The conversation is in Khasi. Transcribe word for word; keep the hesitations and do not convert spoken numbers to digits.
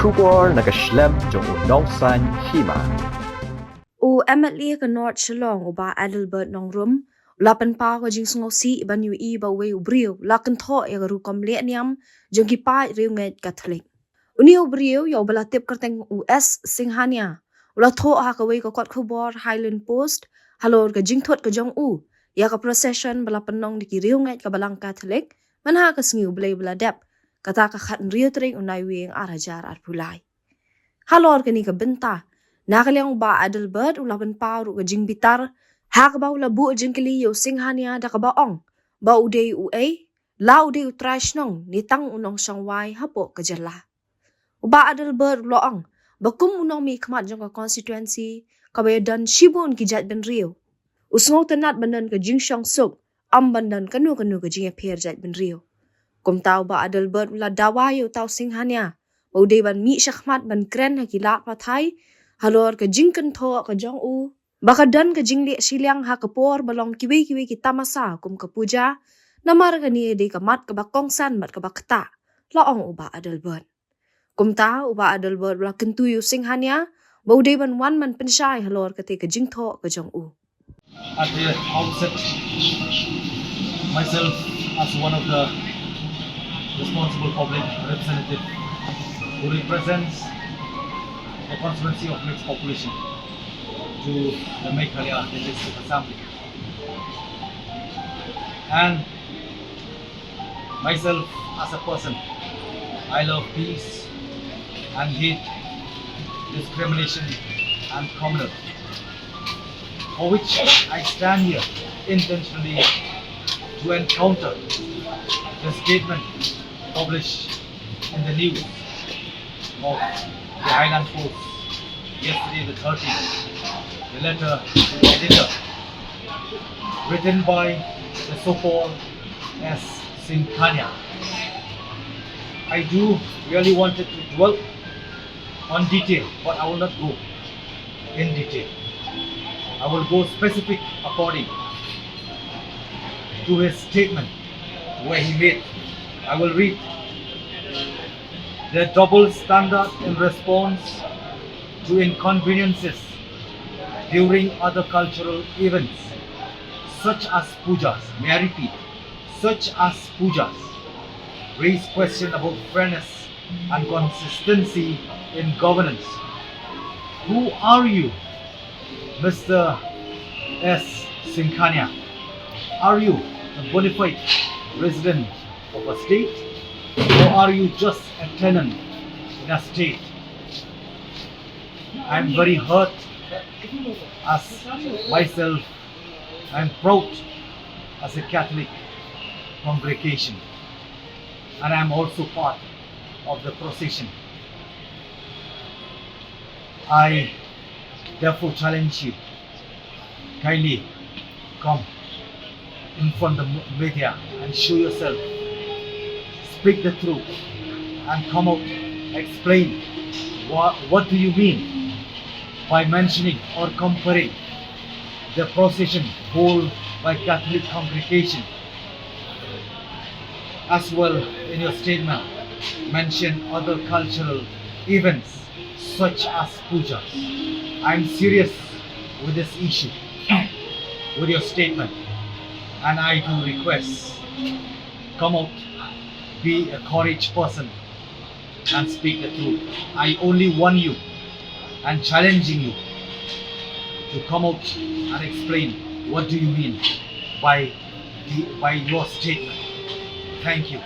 Khubor na ka shlem jong u nongsan hima. U M L A ka North Shillong, u Bah Adelbert Nongrum, u la pynpaw ka jingsngewsih ban ïohi ba uwei u briew u la kynthoh ïa ka rukom leh niam jong ki paid riewngeit Katholik. Une u briew, ïa uba la tip kyrteng u S Singhania, u la thoh ha kawei ka kot khubor Highland Post halor ka jingthut ka jong u ïa ka procession ba la pynlong da ki riewngeit ka Balang Katholik mynha ka sngi U Blei ba la dep, kata ka khathynriew tarik u Naiwieng ar hajar arphew lai. Halor kane ka bynta, na ka liang u Bah Adelbert u la pynpaw ruh ka jingbitar ha kaba u la buh jingkylli ïa u Singhania da kaba ong ba u dei uei, la u dei u trai shnong ne tang u nongshong wai hapoh ka jylla. U Bah Adelbert u la ong ba kum u nongmihkhmat jong ka constituency kaba ïadon shibun ki jaitbynriew, u sngewtynnat ban don ka jingshong suk, ym ban don kano kano ka jingïapher jaitbynriew. Kumta u Bah Adelbert u la dawa ïa uta u Singhania ba u dei ban mih shakhmat ban kren ha ki lad pathai halor ka jingkynthoh ka jong u ba ka don ka jingleh shiliang ha ka por ba long kiwei kiwei ki tamasa kum ka puja, namar kane dei ka mat kaba kongsan bad kaba ktah, la ong u Bah Adelbert. Kumta u Bah Adelbert u la kyntu ïa u Singhania ba u dei ban wan ban pynshai halor kata ka jingthoh ka jong u. At the outset, myself as one of the responsible public representative who represents the constituency of mixed population to the Meghalaya Legislative Assembly, and myself as a person, I love peace and hate discrimination and communal, for which I stand here intentionally to encounter the statement published in the news of the Highland Post yesterday, the thirteenth, the letter to the editor, written by the so-called S Singhania. I do really wanted to dwell on detail, but I will not go in detail. I will go specific according to his statement where he made. I will read. The double standard in response to inconveniences during other cultural events, such as pujas, may I repeat, such as pujas, raise question about fairness and consistency in governance. Who are you, Mister S Singhania? Are you a bona fide resident of a state, or are you just a tenant in a state? I'm very hurt as myself. I'm proud as a Catholic congregation, and I'm also part of the procession. I therefore challenge you, kindly come in front of the media and show yourself. Speak the truth and come out, explain what, what do you mean by mentioning or comparing the procession held by Catholic congregation. As well, in your statement, mention other cultural events such as pujas. I'm serious with this issue, with your statement, and I do request, come out, be a courage person and speak the truth. I only warn you and challenging you to come out and explain what do you mean by the, by your statement. Thank you.